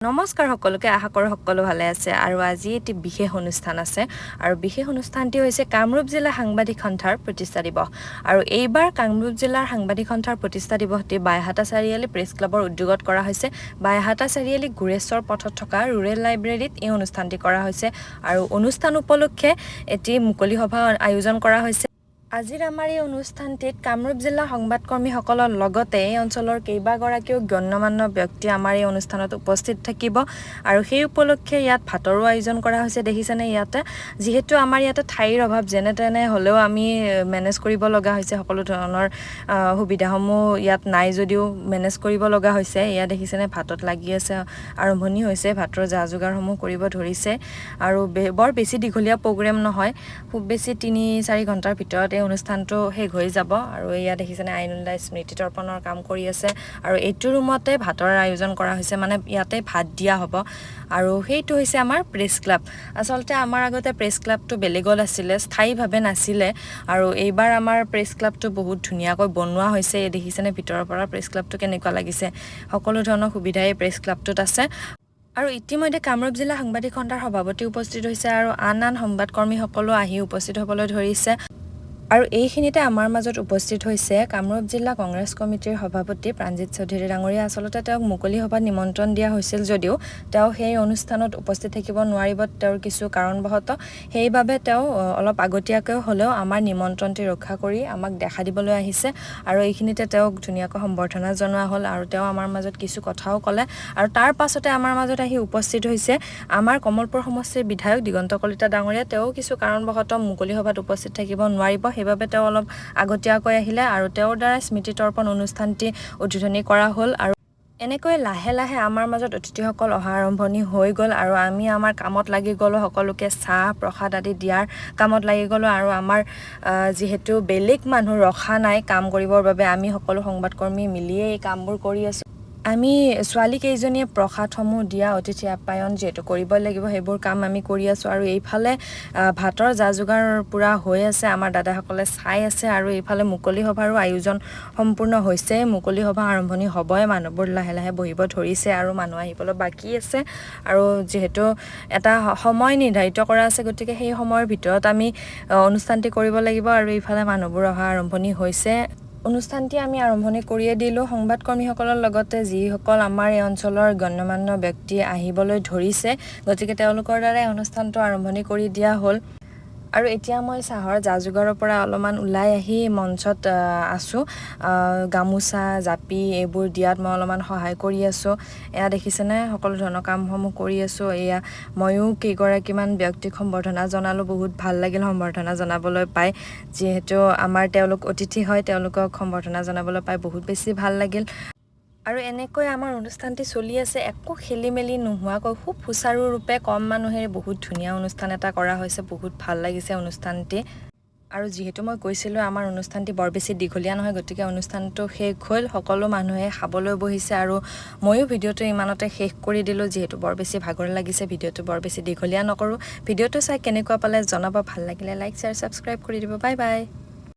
নমস্কাৰ সকলোকে, আশা কৰোঁ সকলো ভালে আছে। আৰু আজি এটি বিশেষ অনুষ্ঠান আছে আৰু বিশেষ অনুষ্ঠানটি হৈছে কামৰূপ জিলা সাংবাদিক সন্থাৰ প্ৰতিষ্ঠা দিৱস। আৰু এইবাৰ কামৰূপ জিলাৰ সাংবাদিক সন্থাৰ প্ৰতিষ্ঠা দিৱসটি বাইহাটা চাৰিআলি প্ৰেছ ক্লাবৰ উদ্যোগত কৰা হৈছে। বাইহাটা চাৰিআলি গোৰেশ্বৰ পথত থকা ৰুৰেল লাইব্ৰেৰীত এই অনুষ্ঠানটি কৰা হৈছে আৰু অনুষ্ঠান উপলক্ষে এটি মুকলি সভা আয়োজন কৰা হৈছে। আজিৰ আমাৰ এই অনুষ্ঠানটিত কামৰূপ জিলা সংবাদকৰ্মীসকলৰ লগতে এই অঞ্চলৰ কেইবাগৰাকীও গণ্যমান্য ব্যক্তি আমাৰ এই অনুষ্ঠানত উপস্থিত থাকিব। আৰু সেই উপলক্ষে ইয়াত ভাতৰো আয়োজন কৰা হৈছে, দেখিছেনে ইয়াতে। যিহেতু আমাৰ ইয়াতে ঠাইৰ অভাৱ, যেনে তেনে হ'লেও আমি মেনেজ কৰিব লগা হৈছে। সকলো ধৰণৰ সুবিধাসমূহ ইয়াত নাই যদিও মেনেজ কৰিব লগা হৈছে। এয়া দেখিছেনে, ভাতত লাগি আছে, আৰম্ভণি হৈছে, ভাতৰ যা যোগাৰসমূহ কৰিব ধৰিছে। আৰু বৰ বেছি দীঘলীয়া প্ৰগ্ৰেম নহয়, খুব বেছি 3-4 ঘণ্টাৰ ভিতৰত এই অনুষ্ঠানটো শেষ হৈ যাব। আৰু এয়া দেখিছেনে, আইনুল দাই স্মৃতি তৰ্পণৰ কাম কৰি আছে। আৰু এইটো ৰুমতে ভাতৰ আয়োজন কৰা হৈছে, মানে ইয়াতে ভাত দিয়া হ'ব। আৰু সেইটো হৈছে আমাৰ প্ৰেছ ক্লাব। আচলতে আমাৰ আগতে প্ৰেছ ক্লাবটো বেলেগত আছিলে, স্থায়ীভাৱে নাছিলে। আৰু এইবাৰ আমাৰ প্ৰেছ ক্লাবটো বহুত ধুনীয়াকৈ বনোৱা হৈছে। এই দেখিছেনে ভিতৰৰ পৰা প্ৰেছ ক্লাবটো কেনেকুৱা লাগিছে, সকলো ধৰণৰ সুবিধাই প্ৰেছ ক্লাবটোত আছে। আৰু ইতিমধ্যে কামৰূপ জিলা সাংবাদিক সন্থাৰ সভাপতি উপস্থিত হৈছে আৰু আন আন সংবাদকৰ্মীসকলো আহি উপস্থিত হ'বলৈ ধৰিছে। আৰু এইখিনিতে আমাৰ মাজত উপস্থিত হৈছে কামৰূপ জিলা কংগ্ৰেছ কমিটিৰ সভাপতি প্ৰাণজিৎ চৌধুৰী ডাঙৰীয়া। আচলতে তেওঁক মুকলি সভাত নিমন্ত্ৰণ দিয়া হৈছিল যদিও তেওঁ সেই অনুষ্ঠানত উপস্থিত থাকিব নোৱাৰিব তেওঁৰ কিছু কাৰণবশতঃ। সেইবাবে তেওঁ অলপ আগতীয়াকৈ হ'লেও আমাৰ নিমন্ত্ৰণটি ৰক্ষা কৰি আমাক দেখা দিবলৈ আহিছে। আৰু এইখিনিতে তেওঁক ধুনীয়াকৈ সম্বৰ্ধনা জনোৱা হ'ল আৰু তেওঁ আমাৰ মাজত কিছু কথাও ক'লে। আৰু তাৰ পাছতে আমাৰ মাজত আহি উপস্থিত হৈছে আমাৰ কমলপুৰ সমষ্টিৰ বিধায়ক দিগন্ত কলিতা ডাঙৰীয়া। তেওঁ কিছু কাৰণবশতঃ মুকলি সভাত উপস্থিত থাকিব নোৱাৰিব, সেইবাবে তেওঁ অলপ আগতীয়াকৈ আহিলে আৰু তেওঁৰ দ্বাৰা স্মৃতি তৰ্পণ অনুষ্ঠানটি উদ্বোধনী কৰা হ'ল। আৰু এনেকৈ লাহে লাহে আমাৰ মাজত অতিথিসকল অহা আৰম্ভণি হৈ গ'ল আৰু আমি আমাৰ কামত লাগি গ'লোঁ। সকলোকে চাহ প্ৰসাদ আদি দিয়াৰ কামত লাগি গ'লোঁ। আৰু আমাৰ যিহেতু বেলেগ মানুহ ৰখা নাই কাম কৰিবৰ বাবে, আমি সকলো সংবাদকৰ্মী মিলিয়ে এই কামবোৰ কৰি আছোঁ। আমি ছোৱালী কেইজনীয়ে প্ৰসাদসমূহ দিয়া, অতিথি আপ্যায়ন যিহেতু কৰিবই লাগিব, সেইবোৰ কাম আমি কৰি আছোঁ। আৰু এইফালে ভাতৰ যা যোগাৰ পূৰা হৈ আছে, আমাৰ দাদাসকলে চাই আছে। আৰু এইফালে মুকলি সভাৰো আয়োজন সম্পূৰ্ণ হৈছে, মুকলি সভা আৰম্ভণি হ'বই। মানুহবোৰ লাহে লাহে বহিব ধৰিছে আৰু মানুহ আহিবলৈ বাকী আছে। আৰু যিহেতু এটা সময় নিৰ্ধাৰিত কৰা আছে, গতিকে সেই সময়ৰ ভিতৰত আমি অনুষ্ঠানটি কৰিব লাগিব। আৰু এইফালে মানুহবোৰ অহা আৰম্ভণি হৈছে। অনুষ্ঠানটি আমি আৰম্ভণি কৰিয়ে দিলোঁ। সংবাদকৰ্মীসকলৰ লগতে যিসকল আমাৰ এই অঞ্চলৰ গণ্যমান্য ব্যক্তি আহিবলৈ ধৰিছে, গতিকে তেওঁলোকৰ দ্বাৰাই অনুষ্ঠানটো আৰম্ভণি কৰি দিয়া হ'ল। আৰু এতিয়া মই চাহৰ যা যোগাৰৰ পৰা অলপমান ওলাই আহি মঞ্চত আছোঁ। গামোচা, জাপি এইবোৰ দিয়াত মই অলপমান সহায় কৰি আছোঁ। এয়া দেখিছেনে, সকলো ধৰণৰ কামসমূহ কৰি আছোঁ। এয়া ময়ো কেইগৰাকীমান ব্যক্তিক সম্বৰ্ধনা জনালোঁ। বহুত ভাল লাগিল সম্বৰ্ধনা জনাবলৈ পাই, যিহেতু আমাৰ তেওঁলোক অতিথি হয়, তেওঁলোকক সম্বৰ্ধনা জনাবলৈ পাই বহুত বেছি ভাল লাগিল। আৰু এনেকৈ আমাৰ অনুষ্ঠানটি চলি আছে, একো খেলি মেলি নোহোৱাকৈ খুব সুচাৰুৰূপে কম মানুহেৰে বহুত ধুনীয়া অনুষ্ঠান এটা কৰা হৈছে। বহুত ভাল লাগিছে অনুষ্ঠানটি। আৰু যিহেতু মই কৈছিলোঁ আমাৰ অনুষ্ঠানটি বৰ বেছি দীঘলীয়া নহয়, গতিকে অনুষ্ঠানটো শেষ হ'ল, সকলো মানুহে খাবলৈ বহিছে আৰু ময়ো ভিডিঅ'টো ইমানতে শেষ কৰি দিলোঁ। যিহেতু বৰ বেছি ভাগৰ লাগিছে, ভিডিঅ'টো বৰ বেছি দীঘলীয়া নকৰোঁ। ভিডিঅ'টো চাই কেনেকুৱা পালে জনাব, ভাল লাগিলে লাইক, শ্বেয়াৰ, ছাবস্ক্ৰাইব কৰি দিব। Bye bye.